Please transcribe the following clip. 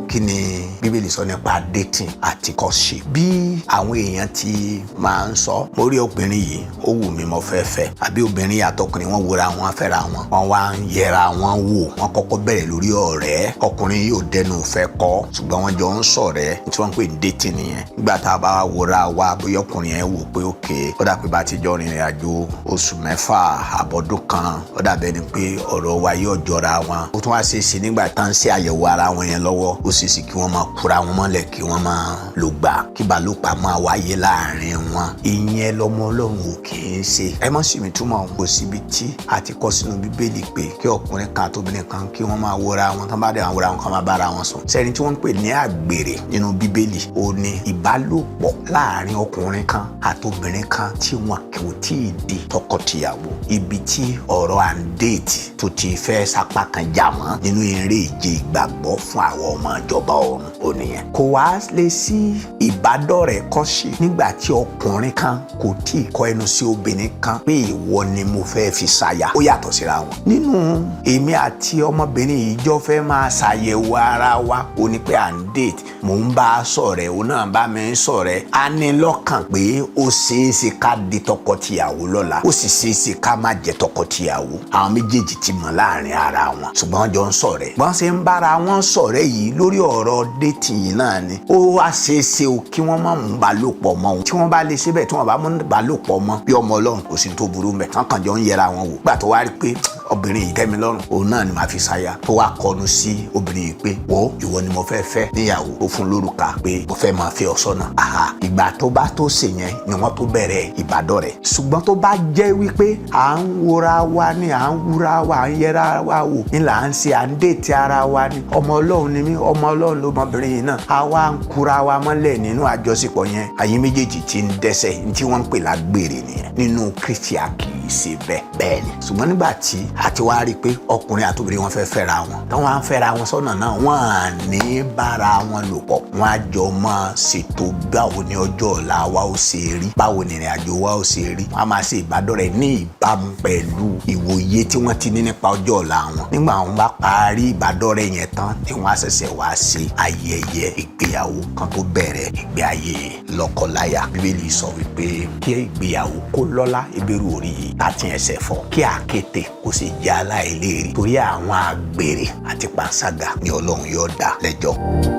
Kí ni Bíbélì sọ nípa dating àti courtship? Bí àwọn èèyàn ti máa ń sọ, mo rí obìnrin yìí, ó wù mí, mo fẹ́ fẹ́. Àbí obìnrin àtọkùnrin, wọn wòra wọn, fẹ́ra wọn, wọn wá ń yẹra wọn wò. Wọn kọ́kọ́ bẹ̀rẹ̀ lórí ọ̀rẹ́. Ọkùnrin yóò dẹnu fẹ́ kọ́, ṣùgbọ́n wọ́n jọ ń ṣọ̀rẹ́, tí wọ́n ń pè ní dating nìyẹn. Nígbà tá a bá wòra wa, bóyá ọkùnrin yẹn wò pé òkè, ó dà pé bá ti jọ rìnrìn àjò oṣù 6 àbọ̀dún kan, ó dàbẹ̀ ni pé ọ̀rọ̀ wa yóò jọra wọn. Ó tún wá ṣe é ṣe, nígbà tá ń ṣe àyẹ̀wò ara wọn yẹn lọ́wọ́, ó ṣe é ṣe kí wọ́n máa kura wọn mọ́lẹ̀, kí wọ́n máa lò gbà, kí ìbálòpọ̀ máa wáyé láàrin wọn. Ìyẹn lọmọ Ọlọ́run ò kì í ṣe. Ẹ má sì mí túmọ̀. Kò síbi tí a ti kọ́ sínú Bíbélì pé kí ọkùnrin kan àtobìnrin kan kí wọ́n máa wòra wọn, tán bá dẹ̀ wòra wọn, kán máa bára wọn sùn. Sẹ́ni tí wọ́n ń pè ní àgbèrè nínú Bíbélì, ó ní ìbálòpọ̀ láàrin ọkùnrin kan àtobìnrin kan tí wọn kò tí ì di tọkọtìyàwó. Ibi tí ọ̀rọ̀ à ń date tó ti fẹ́ sapá kan jà mọ́ nínú eré ìje ìgbàgbọ́ fún àwọn ọmọ ìjọba ọ̀run ò nìyẹn. Kò wá lè sí ìbádọ́rẹ̀ẹ́ kọ́ṣì nígbà tí ọkùnrin kan kò tí ì kọ ẹnu sí obìnrin kan pé ìwọ ni mo fẹ́ fi ṣaya. Ó yàtọ̀ síra wọn. Nínú èmi àti ọmọbìnrin yìí jọ fẹ́ máa ṣàyẹ̀wò ara wa, ó ní pé à ń date, mò ń bá a ṣọ̀rẹ́, òun náà bá mi ṣọ̀rẹ́. A ní lọ́kàn pé ó ṣeé ṣe ká di tọkọtìyàwó lọ́la, ó sì ṣeé ṣe ká má jẹ́ tọkọtìyàwó. Àwọn méjèèjì ti mọ̀ láàrin ara wọn, ṣùgbọ́n wọ́n jọ ń ṣọ̀rẹ́. Bọ́n ṣe ń bára wọn ṣọ̀rẹ́ yìí lórí ọ̀rọ̀ dating yìí náà ni, ó wá ṣeé ṣe o kí wọ́n má mú ìbálòpọ̀ mọ́ wọn. Tí wọ́n bá lè ṣe bẹ́ẹ̀, tí wọ́n bá mú ìbálòpọ̀ mọ́ bí ọmọ Ọlọ́run, kò sí tó burú mẹ́. Wọ́n kàn jọ ń yẹra wọn wò. Gbà tó wá rí pé obìnrin yìí tẹ́ mi lọ́rùn, òun náà ni màá fi ṣaya, tó wá kọnu sí obìnrin yìí pé wo, ìwọ ni mo fẹ́ fẹ́ níyàwó, ó fún lórúkà pé mo fẹ́ máa fẹ́ ọ sọ́nà. Àhà, ìgbà tó bá tó ṣe yẹn ni wọ́n tó bẹ̀rẹ̀ ìbádọ́rẹ̀. Ṣùgbọ́n tó bá jẹ́ wípé à ń wora wa ni, à ń wúra wa, à ń yẹra wa wò ní là ń ṣe, à ń date ara wa ni, ọmọ Ọlọ́run ni mí, ọmọ Ọlọ́run lọmọbìnrin yìí náà, a wá ń kura wa mọ́lẹ̀ nínú àjọṣepọ̀ yẹn, àyín méjèèjì ti ń dẹ́ṣẹ̀. Ní tí wọ́n ń pè lágbèrè nìyẹn. Nínú Kristi, a kì í ṣe bẹ́ẹ̀. Bẹ́ẹ̀ ni. Ṣùgbọ́n nígbà tí a ti wá rí i pé ọkùnrin àtobìnrin wọn fẹ́ fẹ́ra wọn, táwọn á ń fẹ́ra wọn sọ́nà náà, wọ́n á ní bára wọn lò pọ̀. Wọ́n á jọ máa ṣètò báwo ni ọjọ́ ọ̀la wa ó ṣe rí, báwo ni ìrìn àjò wa ó ṣe rí. Wọ́n á máa ṣe ìbádọ́rẹ̀ẹ́ ní ìbámu pẹ̀lú ìwòye tí wọ́n ti ní nípa ọjọ́ ọ̀la wọn. Nígbà wọn bá parí ìbádọ́rẹ̀ẹ́ yẹn tán ni wọ́n á ṣẹ̀ṣẹ̀ wá ṣe ayẹyẹ ìgbéyàwó kan tó bẹ̀rẹ̀ ìgbé ayé lọ́kọláya. Bíbélì sọ wípé kí ìgbéyàwó kó lọ́lá, Hébérù orí 13 ẹsẹ̀ 4, kí àkéte kó sì jẹ́ aláìléèrí, torí àwọn àgbèrè àti panṣágà ni Ọlọ́run yóò dá lẹ́jọ́.